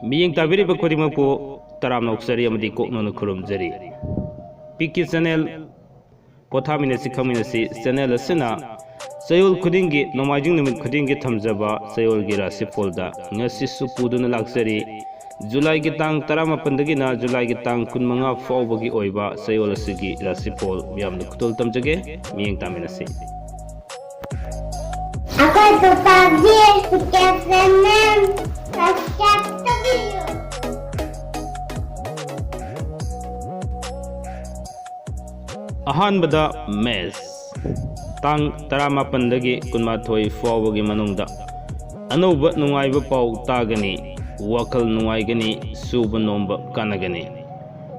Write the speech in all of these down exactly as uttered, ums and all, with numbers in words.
ꯃꯤꯠꯌꯦꯡ ꯇꯥꯕꯤꯔꯤꯕ ꯈꯨꯗꯤꯡꯃꯛꯄꯨ ꯇꯔꯥꯝꯅ ꯑꯣꯛꯆꯔꯤ ꯑꯃꯗꯤ ꯀꯣꯛꯅꯅ ꯈꯨꯔꯨꯝꯖꯔꯤ꯫ ꯄꯤ ꯀꯦ ꯆꯦꯅꯦꯜ ꯄꯣꯊꯥꯃꯤꯟꯅꯁꯤ ꯈꯪꯃꯤꯟꯅꯁꯤ ꯆꯦꯅꯦꯜ ꯑꯁꯤꯅ ꯆꯌꯣꯜ ꯈꯨꯗꯤꯡꯒꯤ ꯅꯣꯡꯃꯥꯏꯖꯤꯡ ꯅꯨꯃꯤꯠ ꯈꯨꯗꯤꯡꯒꯤ ꯊꯝꯖꯕ ꯆꯌꯣꯜꯒꯤ ꯔꯥꯁꯤꯐꯣꯜꯗ ꯉꯁꯤꯁꯨ ꯄꯨꯗꯨꯅ ꯂꯥꯛꯆꯔꯤ꯫ ꯖꯨꯂꯥꯏꯒꯤ ꯇꯥꯡ ꯇꯔꯥꯃꯥꯄꯟꯗꯒꯤꯅ ꯖꯨꯂꯥꯏꯒꯤ ꯇꯥꯡ ꯀꯨꯟꯃꯉꯥ ꯐꯥꯎꯕꯒꯤ ꯑꯣꯏꯕ ꯆꯌꯣꯜ ꯑꯁꯤꯒꯤ ꯔꯥꯁꯤꯐꯣꯜ ꯃꯤꯌꯥꯝꯗ ꯈꯨꯗꯣꯜ ꯇꯝꯖꯒꯦ꯫ ꯃꯤꯠꯌꯦꯡ ꯇꯥꯃꯤꯟꯅꯁꯤ꯫ ꯑꯩꯈꯣꯏ ꯄꯄꯥꯒꯤ ꯀꯦꯐꯦꯟ ꯁꯕꯁꯀ꯭ꯔꯥꯏꯕ ꯇꯧꯕꯤꯌꯨ꯫ ꯑꯍꯥꯟꯕꯗ ꯃꯦꯁ꯫ ꯇꯥꯡ ꯇꯔꯥꯃꯥꯄꯟꯗꯒꯤ ꯀꯨꯟꯃꯥꯊꯣꯏ ꯐꯥꯎꯕꯒꯤ ꯃꯅꯨꯡꯗ ꯑꯅꯧꯕ ꯅꯨꯡꯉꯥꯏꯕ ꯄꯥꯎ ꯇꯥꯒꯅꯤ, ꯋꯥꯈꯜ ꯅꯨꯡꯉꯥꯏꯒꯅꯤ, ꯁꯨꯕ ꯅꯣꯝꯕ ꯀꯥꯟꯅꯒꯅꯤ꯫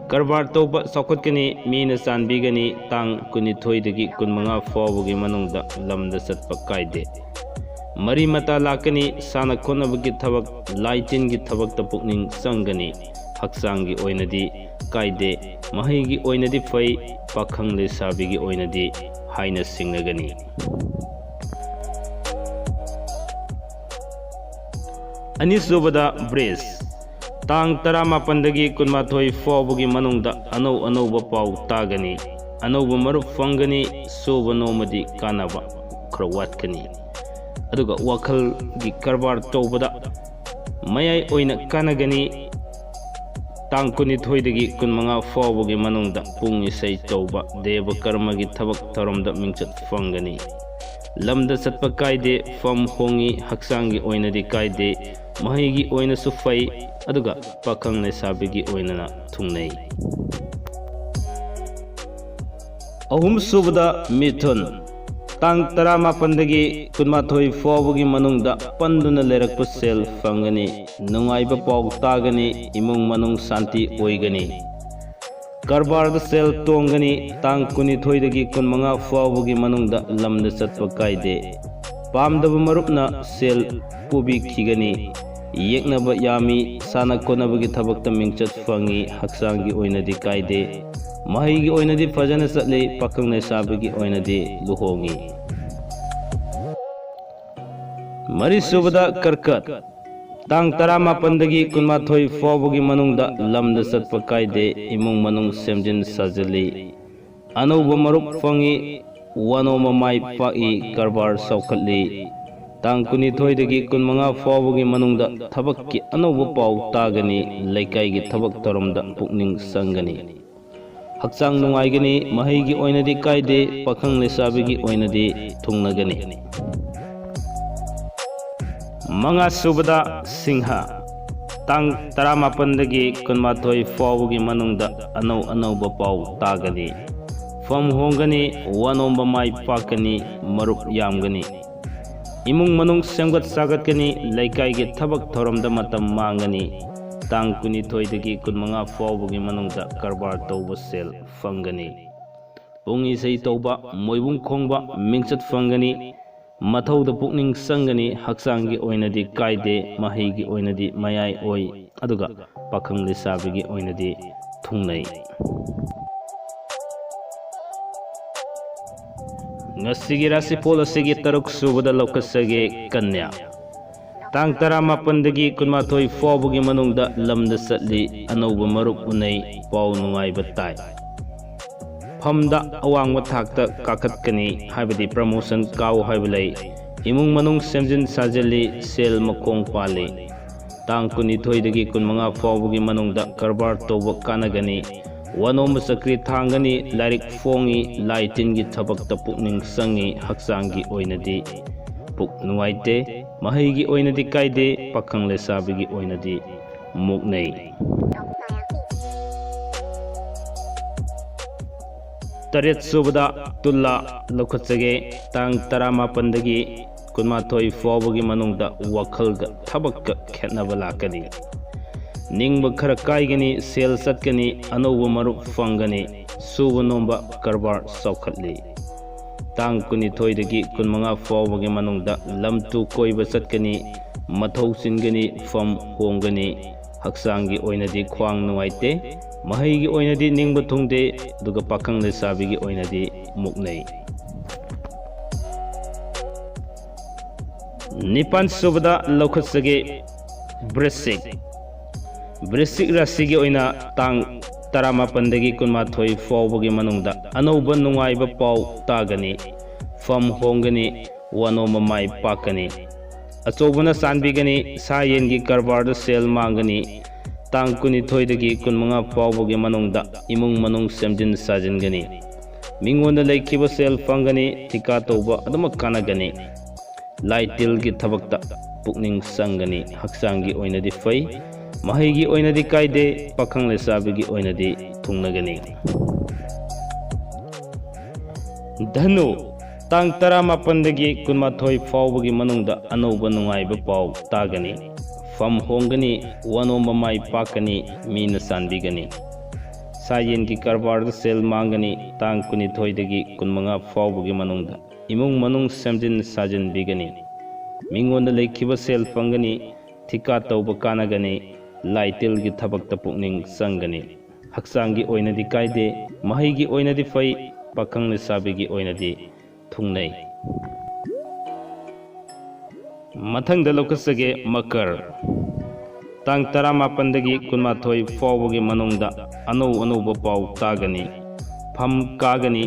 ꯀꯔꯕꯥꯔ ꯇꯧꯕ ꯆꯥꯎꯈꯠꯀꯅꯤ, ꯃꯤꯅ ꯆꯥꯟꯕꯤꯒꯅꯤ꯫ ꯇꯥꯡ ꯀꯨꯟꯅꯤꯊꯣꯏꯗꯒꯤ ꯀꯨꯟꯃꯉꯥ ꯐꯥꯎꯕꯒꯤ ꯃꯅꯨꯡꯗ ꯂꯝꯗ ꯆꯠꯄ ꯀꯥꯏꯗꯦ꯫ ꯃꯔꯤ ꯃꯇꯥ ꯂꯥꯛꯀꯅꯤ, ꯁꯥꯟꯅ ꯈꯣꯠꯅꯕꯒꯤ ꯊꯕꯛ, ꯂꯥꯏ ꯇꯤꯟꯒꯤ ꯊꯕꯛꯇ ꯄꯨꯛꯅꯤꯡ ꯆꯪꯒꯅꯤ꯫ ꯍꯛꯆꯥꯡꯒꯤ ꯑꯣꯏꯅꯗꯤ ꯀꯥꯏꯗꯦ, ꯃꯍꯩꯒꯤ ꯑꯣꯏꯅꯗꯤ ꯐꯩ, ꯄꯥꯈꯪ ꯂꯩꯁꯥꯕꯤꯒꯤ ꯑꯣꯏꯅꯗꯤ ꯍꯥꯏꯅ ꯁꯤꯡꯅꯒꯅꯤ꯫ ꯑꯅꯤꯁꯨꯕꯗ ꯕ꯭ꯔꯤꯖ꯫ ꯇꯥꯡ ꯇꯔꯥꯃꯥꯄꯟꯗꯒꯤ ꯀꯨꯟꯃꯥꯊꯣꯏ ꯐꯥꯎꯕꯒꯤ ꯃꯅꯨꯡꯗ ꯑꯅꯧ ꯑꯅꯧꯕ ꯄꯥꯎ ꯇꯥꯒꯅꯤ, ꯑꯅꯧꯕ ꯃꯔꯨꯞ ꯐꯪꯒꯅꯤ, ꯁꯨꯕ ꯅꯣꯝꯕꯗꯤ ꯀꯥꯟꯅꯕ ꯈꯔ ꯋꯥꯠꯀꯅꯤ꯫ ꯑꯗꯨꯒ ꯋꯥꯈꯜꯒꯤ ꯀꯔꯕꯥꯔ ꯇꯧꯕꯗ ꯃꯌꯥꯏ ꯑꯣꯏꯅ ꯀꯥꯟꯅꯒꯅꯤ꯫ ꯇꯥꯡ ꯀꯨꯟꯅꯤꯊꯣꯏꯗꯒꯤ ꯀꯨꯟꯃꯉꯥ ꯐꯥꯎꯕꯒꯤ ꯃꯅꯨꯡꯗ ꯄꯨꯡ ꯏꯁꯩ ꯇꯧꯕ, ꯗꯦꯕ ꯀꯔꯃꯒꯤ ꯊꯕꯛ ꯊꯧꯔꯝꯗ ꯃꯤꯡꯆꯠ ꯐꯪꯒꯅꯤ꯫ ꯂꯝꯗ ꯆꯠꯄ ꯀꯥꯏꯗꯦ, ꯐꯝ ꯍꯣꯡꯉꯤ, ꯍꯛꯆꯥꯡꯒꯤ ꯑꯣꯏꯅꯗꯤ ꯀꯥꯏꯗꯦ, ꯃꯍꯩꯒꯤ ꯑꯣꯏꯅꯁꯨ ꯐꯩ, ꯑꯗꯨꯒ ꯄꯥꯈꯪ ꯂꯩꯁꯥꯕꯤꯒꯤ ꯑꯣꯏꯅꯅ ꯊꯨꯡꯅꯩ꯫ ꯑꯍꯨꯝꯁꯨꯕꯗ ꯃꯤꯊꯨꯟ꯫ ꯇꯥꯡ ꯇꯔꯥꯃꯥꯄꯟꯗꯒꯤ ꯀꯨꯟꯃꯥꯊꯣꯏ ꯐꯥꯎꯕꯒꯤ ꯃꯅꯨꯡꯗ ꯄꯟꯗꯨꯅ ꯂꯩꯔꯛꯄ ꯁꯦꯜ ꯐꯪꯒꯅꯤ꯫ ꯅꯨꯡꯉꯥꯏꯕ ꯄꯥꯎ ꯇꯥꯒꯅꯤ, ꯏꯃꯨꯡ ꯃꯅꯨꯡ ꯁꯥꯟꯇꯤ ꯑꯣꯏꯒꯅꯤ꯫ ꯀꯔꯕꯥꯔꯗ ꯁꯦꯜ ꯇꯣꯡꯒꯅꯤ꯫ ꯇꯥꯡ ꯀꯨꯟꯅꯤꯊꯣꯏꯗꯒꯤ ꯀꯨꯟꯃꯉꯥ ꯐꯥꯎꯕꯒꯤ ꯃꯅꯨꯡꯗ ꯂꯝꯗ ꯆꯠꯄ ꯀꯥꯏꯗꯦ꯫ ꯄꯥꯝꯗꯕ ꯃꯔꯨꯞꯅ ꯁꯦꯜ ꯄꯨꯕꯤꯈꯤꯒꯅꯤ꯫ ꯌꯦꯛꯅꯕ ꯌꯥꯝꯃꯤ꯫ ꯁꯥꯟꯅ ꯈꯣꯠꯅꯕꯒꯤ ꯊꯕꯛꯇ ꯃꯤꯡꯆꯠ ꯐꯪꯉꯤ꯫ ꯍꯛꯆꯥꯡꯒꯤ ꯑꯣꯏꯅꯗꯤ ꯀꯥꯏꯗꯦ꯫ ꯃꯍꯩꯒꯤ ꯑꯣꯏꯅꯗꯤ ꯐꯖꯅ ꯆꯠꯂꯤ꯫ ꯄꯥꯈꯪ ꯂꯩꯁꯥꯕꯤꯒꯤ ꯑꯣꯏꯅꯗꯤ ꯂꯨꯍꯣꯡꯉꯤ꯫ ꯃꯔꯤꯁꯨꯕꯗ ꯀꯔꯀꯠ꯫ ꯇꯥꯡ ꯇꯔꯥꯃꯥꯄꯟꯗꯒꯤ ꯀꯨꯟꯃꯥꯊꯣꯏ ꯐꯥꯎꯕꯒꯤ ꯃꯅꯨꯡꯗ ꯂꯝꯗ ꯆꯠꯄ ꯀꯥꯏꯗꯦ, ꯏꯃꯨꯡ ꯃꯅꯨꯡ ꯁꯦꯝꯖꯤꯟ ꯁꯥꯖꯤꯜꯂꯤ, ꯑꯅꯧꯕ ꯃꯔꯨꯞ ꯐꯪꯏ, ꯋꯥꯅꯣꯝꯕ ꯃꯥꯏ ꯄꯥꯛꯏ, ꯀꯔꯕꯥꯔ ꯆꯥꯎꯈꯠꯂꯤ꯫ ꯇꯥꯡ ꯀꯨꯟꯅꯤꯊꯣꯏꯗꯒꯤ ꯀꯨꯟꯃꯉꯥ ꯐꯥꯎꯕꯒꯤ ꯃꯅꯨꯡꯗ ꯊꯕꯛꯀꯤ ꯑꯅꯧꯕ ꯄꯥꯎ ꯇꯥꯒꯅꯤ, ꯂꯩꯀꯥꯏꯒꯤ ꯊꯕꯛ ꯊꯧꯔꯝꯗ ꯄꯨꯛꯅꯤꯡ ꯆꯪꯒꯅꯤ꯫ ꯍꯛꯆꯥꯡ ꯅꯨꯡꯉꯥꯏꯒꯅꯤ, ꯃꯍꯩꯒꯤ ꯑꯣꯏꯅꯗꯤ ꯀꯥꯏꯗꯦ, ꯄꯥꯈꯪ ꯂꯩꯁꯥꯕꯤꯒꯤ ꯑꯣꯏꯅꯗꯤ ꯊꯨꯡꯅꯒꯅꯤ꯫ ꯃꯉꯥ ꯁꯨꯕꯗ ꯁꯤꯡꯍ, ꯇꯥꯡ ꯇꯔꯥꯃꯥꯄꯟꯗꯒꯤ ꯀꯨꯟꯃꯥꯊꯣꯏ ꯐꯥꯎꯕꯒꯤ ꯃꯅꯨꯡꯗ ꯑꯅꯧ ꯑꯅꯧꯕ ꯄꯥꯎ ꯇꯥꯒꯅꯤ꯫ ꯐꯝ ꯍꯣꯡꯒꯅꯤ, ꯋꯥꯅꯣꯝꯕ ꯃꯥꯏ ꯄꯥꯛꯀꯅꯤ, ꯃꯔꯨꯞ ꯌꯥꯝꯒꯅꯤ꯫ ꯏꯃꯨꯡ ꯃꯅꯨꯡ ꯁꯦꯝꯒꯠ ꯁꯥꯒꯠꯀꯅꯤ, ꯂꯩꯀꯥꯏꯒꯤ ꯊꯕꯛ ꯊꯧꯔꯝꯗ ꯃꯇꯝ ꯃꯥꯡꯒꯅꯤ꯫ ꯇꯥꯡ ꯀꯨꯟꯅꯤꯊꯣꯏꯗꯒꯤ ꯀꯨꯟꯃꯉꯥ ꯐꯥꯎꯕꯒꯤ ꯃꯅꯨꯡꯗ ꯀꯔꯕꯥꯔ ꯇꯧꯕ ꯁꯦꯜ ꯐꯪꯒꯅꯤ꯫ ꯄꯨꯡ ꯏꯁꯩ ꯇꯧꯕ, ꯃꯣꯏꯕꯨꯡ ꯈꯣꯡꯕ, ꯃꯤꯡꯆꯠ ꯐꯪꯒꯅꯤ꯫ ꯃꯊꯧꯗ ꯄꯨꯛꯅꯤꯡ ꯆꯪꯒꯅꯤ, ꯍꯛꯆꯥꯡꯒꯤ ꯑꯣꯏꯅꯗꯤ ꯀꯥꯏꯗꯦ, ꯃꯍꯩꯒꯤ ꯑꯣꯏꯅꯗꯤ ꯃꯌꯥꯏ ꯑꯣꯏ, ꯑꯗꯨꯒ ꯄꯥꯈꯪ ꯂꯩꯁꯥꯕꯤꯒꯤ ꯑꯣꯏꯅꯗꯤ ꯊꯨꯡꯅꯩ꯫ ꯉꯁꯤꯒꯤ ꯔꯥꯁꯤꯐꯣꯜ ꯑꯁꯤꯒꯤ ꯇꯔꯨꯛ ꯁꯨꯕꯗ ꯂꯧꯈꯠꯆꯒꯦ, ꯀꯟꯌꯥ꯫ ꯇꯥꯡ ꯇꯔꯥꯃꯥꯄꯟꯗꯒꯤ ꯀꯨꯟꯃꯥꯊꯣꯏ ꯐꯥꯎꯕꯒꯤ ꯃꯅꯨꯡꯗ ꯂꯝꯗ ꯆꯠꯂꯤ, ꯑꯅꯧꯕ ꯃꯔꯨꯞ ꯎꯅꯩ, ꯄꯥꯎ ꯅꯨꯡꯉꯥꯏꯕ ꯇꯥꯏ꯫ ꯐꯝꯗ ꯑꯋꯥꯡꯕ ꯊꯥꯛꯇ ꯀꯥꯈꯠꯀꯅꯤ, ꯍꯥꯏꯕꯗꯤ ꯄ꯭ꯔꯃꯣꯁꯟ ꯀꯥꯎ ꯍꯥꯏꯕ ꯂꯩ꯫ ꯏꯃꯨꯡ ꯃꯅꯨꯡ ꯁꯦꯝꯖꯤꯟ ꯁꯥꯖꯤꯜꯂꯤ, ꯁꯦꯜ ꯃꯈꯣꯡ ꯄꯥꯜꯂꯤ꯫ ꯇꯥꯡ ꯀꯨꯟꯅꯤꯊꯣꯏꯗꯒꯤ ꯀꯨꯟꯃꯉꯥ ꯐꯥꯎꯕꯒꯤ ꯃꯅꯨꯡꯗ ꯀꯔꯕꯥꯔ ꯇꯧꯕ ꯀꯥꯟꯅꯒꯅꯤ꯫ ꯋꯥꯅꯣꯝꯕ ꯆꯀ꯭ꯔꯤ ꯊꯥꯡꯒꯅꯤ, ꯂꯥꯏꯔꯤꯛ ꯐꯣꯡꯉꯤ, ꯂꯥꯏ ꯇꯤꯟꯒꯤ ꯊꯕꯛꯇ ꯄꯨꯛꯅꯤꯡ ꯆꯪꯉꯤ, ꯍꯛꯆꯥꯡꯒꯤ ꯑꯣꯏꯅꯗꯤ ꯄꯨꯛ ꯅꯨꯡꯉꯥꯏꯇꯦ, ꯃꯍꯩꯒꯤ ꯑꯣꯏꯅꯗꯤ ꯀꯥꯏꯗꯦ, ꯄꯥꯈꯪ ꯂꯩꯁꯥꯕꯤꯒꯤ ꯑꯣꯏꯅꯗꯤ ꯃꯨꯛꯅꯩ꯫ ꯇꯔꯦꯠ ꯁꯨꯕꯗ ꯇꯨꯂꯥ ꯂꯧꯈꯠꯆꯒꯦ꯫ ꯇꯥꯡ ꯇꯔꯥꯃꯥꯄꯟꯗꯒꯤ ꯀꯨꯟꯃꯥꯊꯣꯏ ꯐꯥꯎꯕꯒꯤ ꯃꯅꯨꯡꯗ ꯋꯥꯈꯜꯒ ꯊꯕꯛꯀ ꯈꯦꯠꯅꯕ ꯂꯥꯛꯀꯅꯤ꯫ ꯅꯤꯡꯕ ꯈꯔ ꯀꯥꯏꯒꯅꯤ, ꯁꯦꯜ ꯆꯠꯀꯅꯤ, ꯑꯅꯧꯕ ꯃꯔꯨꯞ ꯐꯪꯒꯅꯤ, ꯁꯨꯕ ꯅꯣꯝꯕ ꯀꯔꯕꯥꯔ ꯆꯥꯎꯈꯠꯂꯤ꯫ ꯇꯥꯡ ꯀꯨꯟꯅꯤꯊꯣꯏꯗꯒꯤ ꯀꯨꯟꯃꯉꯥ ꯐꯥꯎꯕꯒꯤ ꯃꯅꯨꯡꯗ ꯂꯝ ꯇꯨ ꯀꯣꯏꯕ ꯆꯠꯀꯅꯤ, ꯃꯊꯧ ꯆꯤꯟꯒꯅꯤ, ꯐꯝ ꯍꯣꯡꯒꯅꯤ꯫ ꯍꯛꯆꯥꯡꯒꯤ ꯑꯣꯏꯅꯗꯤ ꯈ꯭ꯋꯥꯡ ꯅꯨꯡꯉꯥꯏꯇꯦ, ꯃꯍꯩꯒꯤ ꯑꯣꯏꯅꯗꯤ ꯅꯤꯡꯕ ꯊꯨꯡꯗꯦ, ꯑꯗꯨꯒ ꯄꯥꯈꯪ ꯂꯩꯁꯥꯕꯤꯒꯤ ꯑꯣꯏꯅꯗꯤ ꯃꯨꯛꯅꯩ꯫ ꯅꯤꯄꯥꯟ ꯁꯨꯕꯗ ꯂꯧꯈꯠꯆꯒꯦ, ꯕ꯭ꯔꯤꯁꯤꯛ꯫ ꯕ꯭ꯔꯤꯁꯤꯛ ꯔꯥꯁꯤꯒꯤ ꯑꯣꯏꯅ ꯇꯥꯡ ꯇꯔꯥꯃꯥꯄꯟꯗꯒꯤ ꯀꯨꯟꯃꯥꯊꯣꯏ ꯐꯥꯎꯕꯒꯤ ꯃꯅꯨꯡꯗ ꯑꯅꯧꯕ ꯅꯨꯡꯉꯥꯏꯕ ꯄꯥꯎ ꯇꯥꯒꯅꯤ꯫ ꯐꯝ ꯍꯣꯡꯒꯅꯤ, ꯋꯥꯅꯣꯝꯕ ꯃꯥꯏ ꯄꯥꯛꯀꯅꯤ꯫ ꯑꯆꯧꯕꯅ ꯆꯥꯟꯕꯤꯒꯅꯤ, ꯁꯥ ꯌꯦꯟꯒꯤ ꯀꯔꯕꯥꯔꯗ ꯁꯦꯜ ꯃꯥꯡꯒꯅꯤ꯫ ꯇꯥꯡ ꯀꯨꯟꯅꯤꯊꯣꯏꯗꯒꯤ ꯀꯨꯟꯃꯉꯥ ꯐꯥꯎꯕꯒꯤ ꯃꯅꯨꯡꯗ ꯏꯃꯨꯡ ꯃꯅꯨꯡ ꯁꯦꯝꯖꯤꯟ ꯁꯥꯖꯤꯟꯒꯅꯤ꯫ ꯃꯤꯉꯣꯟꯗ ꯂꯩꯈꯤꯕ ꯁꯦꯜ ꯐꯪꯒꯅꯤ, ꯊꯤꯀꯥ ꯇꯧꯕ ꯑꯗꯨꯃꯛ ꯀꯥꯟꯅꯒꯅꯤ꯫ ꯂꯥꯏ ꯇꯤꯜꯒꯤ ꯊꯕꯛꯇ ꯄꯨꯛꯅꯤꯡ ꯆꯪꯒꯅꯤ꯫ ꯍꯛꯆꯥꯡꯒꯤ ꯑꯣꯏꯅꯗꯤ ꯐꯩ, ꯃꯍꯩꯒꯤ ꯑꯣꯏꯅꯗꯤ ꯀꯥꯏꯗꯦ, ꯄꯥꯈꯪ ꯂꯩꯁꯥꯕꯤꯒꯤ ꯑꯣꯏꯅꯗꯤ ꯊꯨꯡꯅꯒꯅꯤ꯫ ꯙꯅꯨ, ꯇꯥꯡ ꯇꯔꯥꯃꯥꯄꯟꯗꯒꯤ ꯀꯨꯟꯃꯥꯊꯣꯏ ꯐꯥꯎꯕꯒꯤ ꯃꯅꯨꯡꯗ ꯑꯅꯧꯕ ꯅꯨꯡꯉꯥꯏꯕ ꯄꯥꯎ ꯇꯥꯒꯅꯤ꯫ ꯐꯝ ꯍꯣꯡꯒꯅꯤ, ꯋꯥꯅꯣꯝꯕ ꯃꯥꯏ ꯄꯥꯛꯀꯅꯤ, ꯃꯤꯅ ꯆꯥꯟꯕꯤꯒꯅꯤ꯫ ꯁꯥ ꯌꯦꯟꯒꯤ ꯀꯔꯕꯥꯔꯗ ꯁꯦꯜ ꯃꯥꯡꯒꯅꯤ꯫ ꯇꯥꯡ ꯀꯨꯟꯅꯤꯊꯣꯏꯗꯒꯤ ꯀꯨꯟꯃꯉꯥ ꯐꯥꯎꯕꯒꯤ ꯃꯅꯨꯡꯗ ꯏꯃꯨꯡ ꯃꯅꯨꯡ ꯁꯦꯝꯖꯤꯟ ꯁꯥꯖꯤꯟꯕꯤꯒꯅꯤ꯫ ꯃꯤꯉꯣꯟꯗ ꯂꯩꯈꯤꯕ ꯁꯦꯜ ꯐꯪꯒꯅꯤ꯫ ꯊꯤꯀꯥ ꯇꯧꯕ ꯀꯥꯟꯅꯒꯅꯤ꯫ ꯂꯥꯏ ꯇꯤꯜꯒꯤ ꯊꯕꯛꯇ ꯄꯨꯛꯅꯤꯡ ꯆꯪꯒꯅꯤ꯫ ꯍꯛꯆꯥꯡꯒꯤ ꯑꯣꯏꯅꯗꯤ ꯀꯥꯏꯗꯦ, ꯃꯍꯩꯒꯤ ꯑꯣꯏꯅꯗꯤ ꯐꯩ, ꯄꯥꯈꯪ ꯂꯩꯁꯥꯕꯤꯒꯤ ꯑꯣꯏꯅꯗꯤ ꯊꯨꯡꯅꯩ꯫ ꯃꯊꯪꯗ ꯂꯧꯈꯠꯆꯒꯦ ꯃꯀꯔ꯫ ꯇꯥꯡ ꯇꯔꯥꯃꯥꯄꯟꯗꯒꯤ ꯀꯨꯟꯃꯥꯊꯣꯏ ꯐꯥꯎꯕꯒꯤ ꯃꯅꯨꯡꯗ ꯑꯅꯧ ꯑꯅꯧꯕ ꯄꯥꯎ ꯇꯥꯒꯅꯤ꯫ ꯐꯝ ꯀꯥꯒꯅꯤ,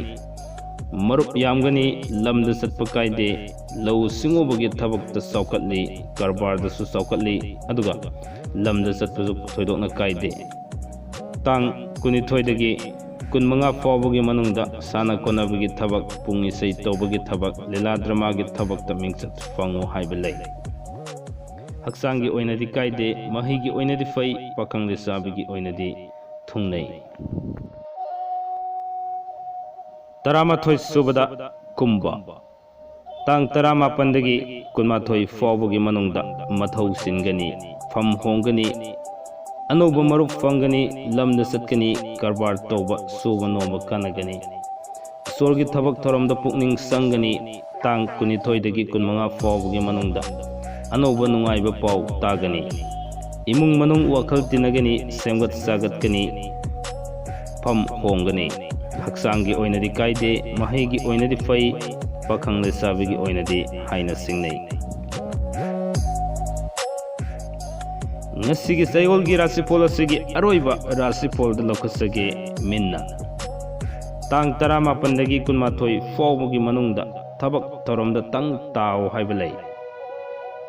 ꯃꯔꯨꯞ ꯌꯥꯝꯒꯅꯤ, ꯂꯝꯗ ꯆꯠꯄ ꯀꯥꯏꯗꯦ, ꯂꯧꯎ ꯁꯤꯡꯎꯕꯒꯤ ꯊꯕꯛꯇ ꯆꯥꯎꯈꯠꯂꯤ, ꯀꯔꯕꯥꯔꯗꯁꯨ ꯆꯥꯎꯈꯠꯂꯤ, ꯑꯗꯨꯒ ꯂꯝꯗ ꯆꯠꯄꯁꯨ ꯊꯣꯏꯗꯣꯛꯅ ꯀꯥꯏꯗꯦ꯫ ꯇꯥꯡ ꯀꯨꯟꯅꯤꯊꯣꯏꯗꯒꯤ ꯀꯨꯟꯃꯉꯥ ꯐꯥꯎꯕꯒꯤ ꯃꯅꯨꯡꯗ ꯁꯥꯟꯅ ꯈꯣꯠꯅꯕꯒꯤ ꯊꯕꯛ, ꯄꯨꯡ ꯏꯁꯩ ꯇꯧꯕꯒꯤ ꯊꯕꯛ, ꯂꯤꯂꯥ ꯗ꯭ꯔꯃꯥꯒꯤ ꯊꯕꯛꯇ ꯃꯤꯡꯆꯠ ꯐꯪꯉꯨ ꯍꯥꯏꯕ ꯂꯩ꯫ ꯍꯛꯆꯥꯡꯒꯤ ꯑꯣꯏꯅꯗꯤ ꯀꯥꯏꯗꯦ, ꯃꯍꯩꯒꯤ ꯑꯣꯏꯅꯗꯤ ꯐꯩ, ꯄꯥꯈꯪ ꯂꯩꯁꯥꯕꯤꯒꯤ ꯑꯣꯏꯅꯗꯤ ꯊꯨꯡꯅꯩ꯫ ꯇꯔꯥꯃꯥꯊꯣꯏ ꯁꯨꯕꯗ ꯀꯨꯝꯕ꯫ ꯇꯥꯡ ꯇꯔꯥꯃꯥꯄꯟꯗꯒꯤ ꯀꯨꯟꯃꯥꯊꯣꯏ ꯐꯥꯎꯕꯒꯤ ꯃꯅꯨꯡꯗ ꯃꯊꯧ ꯆꯤꯟꯒꯅꯤ, ꯐꯝ ꯍꯣꯡꯒꯅꯤ, ꯑꯅꯧꯕ ꯃꯔꯨꯞ ꯐꯪꯒꯅꯤ, ꯂꯝꯗ ꯆꯠꯀꯅꯤ, ꯀꯔꯕꯥꯔ ꯇꯧꯕ, ꯁꯨꯕ ꯅꯣꯝꯕ ꯀꯥꯟꯅꯒꯅꯤ꯫ ꯏꯁꯣꯔꯒꯤ ꯊꯕꯛ ꯊꯧꯔꯝꯗ ꯄꯨꯛꯅꯤꯡ ꯆꯪꯒꯅꯤ꯫ ꯇꯥꯡ ꯀꯨꯟꯅꯤꯊꯣꯏꯗꯒꯤ ꯀꯨꯟꯃꯉꯥ ꯐꯥꯎꯕꯒꯤ ꯃꯅꯨꯡꯗ ꯑꯅꯧꯕ ꯅꯨꯡꯉꯥꯏꯕ ꯄꯥꯎ ꯇꯥꯒꯅꯤ꯫ ꯏꯃꯨꯡ ꯃꯅꯨꯡ ꯋꯥꯈꯜ ꯇꯤꯟꯅꯒꯅꯤ, ꯁꯦꯝꯒꯠ ꯁꯥꯒꯠꯀꯅꯤ꯫ ꯐꯝ ꯍꯣꯡꯒꯅꯤ꯫ ꯍꯛꯆꯥꯡꯒꯤ ꯑꯣꯏꯅꯗꯤ ꯀꯥꯏꯗꯦ, ꯃꯍꯩꯒꯤ ꯑꯣꯏꯅꯗꯤ ꯐꯩ, ꯄꯥꯈꯪ ꯂꯩꯁꯥꯕꯤꯒꯤ ꯑꯣꯏꯅꯗꯤ ꯍꯥꯏꯅ ꯆꯤꯡꯅꯩ꯫ ꯉꯁꯤꯒꯤ ꯆꯌꯣꯜꯒꯤ ꯔꯥꯁꯤꯐꯣꯜ ꯑꯁꯤꯒꯤ ꯑꯔꯣꯏꯕ ꯔꯥꯁꯤꯐꯣꯜꯗ ꯂꯧꯈꯠꯆꯒꯦ꯫ ꯃꯤꯟꯅ꯫ ꯇꯥꯡ ꯇꯔꯥꯃꯥꯄꯟꯗꯒꯤ ꯀꯨꯟꯃꯥꯊꯣꯏ ꯐꯥꯎꯕꯒꯤ ꯃꯅꯨꯡꯗ ꯊꯕꯛ ꯊꯧꯔꯝꯗ ꯇꯪ ꯇꯥꯎ ꯍꯥꯏꯕ ꯂꯩ꯫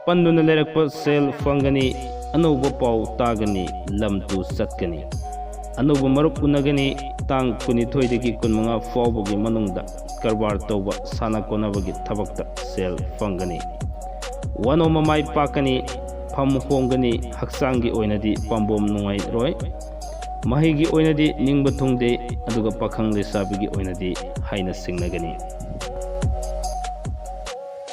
ꯄꯟꯗꯨꯅ ꯂꯩꯔꯛꯄ ꯁꯦꯜ ꯐꯪꯒꯅꯤ, ꯑꯅꯧꯕ ꯄꯥꯎ ꯇꯥꯒꯅꯤ, ꯂꯝ ꯇꯨ ꯆꯠꯀꯅꯤ, ꯑꯅꯧꯕ ꯃꯔꯨꯞ ꯎꯅꯒꯅꯤ꯫ ꯇꯥꯡ ꯀꯨꯟꯅꯤꯊꯣꯏꯗꯒꯤ ꯀꯨꯟꯃꯉꯥ ꯐꯥꯎꯕꯒꯤ ꯃꯅꯨꯡꯗ ꯀꯔꯕꯥꯔ ꯇꯧꯕ, ꯁꯥꯟꯅ ꯈꯣꯠꯅꯕꯒꯤ ꯊꯕꯛꯇ ꯁꯦꯜ ꯐꯪꯒꯅꯤ꯫ ꯋꯥꯅꯣꯝꯕ ꯃꯥꯏ ꯄꯥꯛꯀꯅꯤ, ꯐꯝ ꯍꯣꯡꯒꯅꯤ, ꯍꯛꯆꯥꯡꯒꯤ ꯑꯣꯏꯅꯗꯤ ꯄꯥꯝꯕꯣꯝ ꯅꯨꯡꯉꯥꯏꯔꯣꯏ꯫ ꯃꯍꯩꯒꯤ ꯑꯣꯏꯅꯗꯤ ꯅꯤꯡꯕ ꯊꯨꯡꯗꯦ, ꯑꯗꯨꯒ ꯄꯥꯈꯪ ꯂꯩꯁꯥꯕꯤꯒꯤ ꯑꯣꯏꯅꯗꯤ ꯍꯥꯏꯅ ꯁꯤꯡꯅꯒꯅꯤ꯫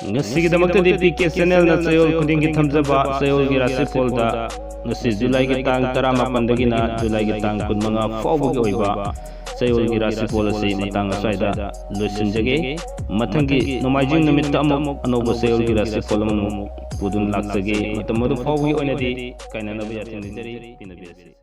ꯉꯁꯤꯒꯤꯗꯃꯛꯇꯗꯤ ꯄꯤ ꯀꯦ ꯆꯦꯅꯦꯜꯅ ꯆꯌꯣꯜ ꯈꯨꯗꯤꯡꯒꯤ ꯊꯝꯖꯕ ꯆꯌꯣꯜꯒꯤ ꯔꯥꯁꯤꯐꯣꯜꯗ ꯉꯁꯤ ꯖꯨꯂꯥꯏꯒꯤ ꯇꯥꯡ ꯇꯔꯥꯃꯥꯄꯟꯗꯒꯤꯅ ꯖꯨꯂꯥꯏꯒꯤ ꯇꯥꯡ ꯀꯨꯟꯃꯉꯥ ꯐꯥꯎꯕꯒꯤ ꯑꯣꯏꯕ ꯆꯌꯣꯜꯒꯤ ꯔꯥꯁꯤꯐꯣꯜ ꯑꯁꯤ ꯃꯇꯥꯡ ꯑꯁ꯭ꯋꯥꯏꯗ ꯂꯣꯏꯁꯤꯟꯖꯒꯦ꯫ ꯃꯊꯪꯒꯤ ꯅꯣꯡꯃꯥꯏꯖꯤꯡ ꯅꯨꯃꯤꯠꯇ ꯑꯃꯨꯛ ꯑꯅꯧꯕ ꯆꯌꯣꯜꯒꯤ ꯔꯥꯁꯤꯐꯣꯜ ꯑꯃꯃꯨꯛ ꯄꯨꯗꯨꯅ ꯂꯥꯛꯆꯒꯦ꯫ ꯃꯇꯝ ꯑꯗꯨ ꯐꯥꯎꯕꯒꯤ ꯑꯣꯏꯅꯗꯤ ꯀꯥꯏꯅꯅꯕ ꯌꯥꯊꯪ ꯅꯤꯖꯔꯤ꯫ ꯄꯤꯅꯕꯤꯔꯁꯤ꯫